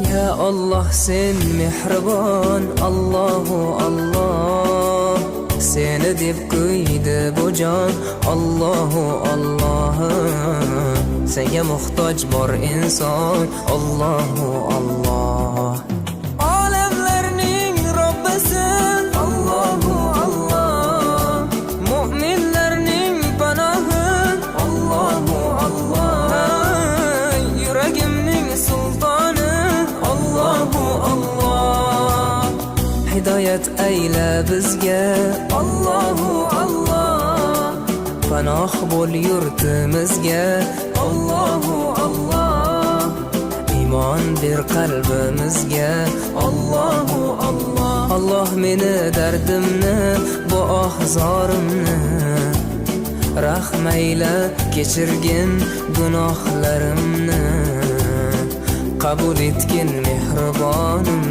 Ya Alloh, sen mehribon, Allohu Alloh. Seni deb kuydi bu jon, Allohu Alloh. Senga muhtoj bor inson, Allohu Alloh. Olamlarning Robbisi, Allohu Alloh. Mu'minlarning panohi, Allohu Alloh. Yuragimning sultoni, Allohu Alloh. Hidoyat ayla bizga, Allohu Alloh. Panoh bo'l yurtimizga, Allohu Alloh. Iymon ber qalbimizga, Allohu Alloh. Alloh, meni dardimni, bu oh zorimni rahm ayla, kechirgin gunohlarimni, qabul etgin, mehribonim.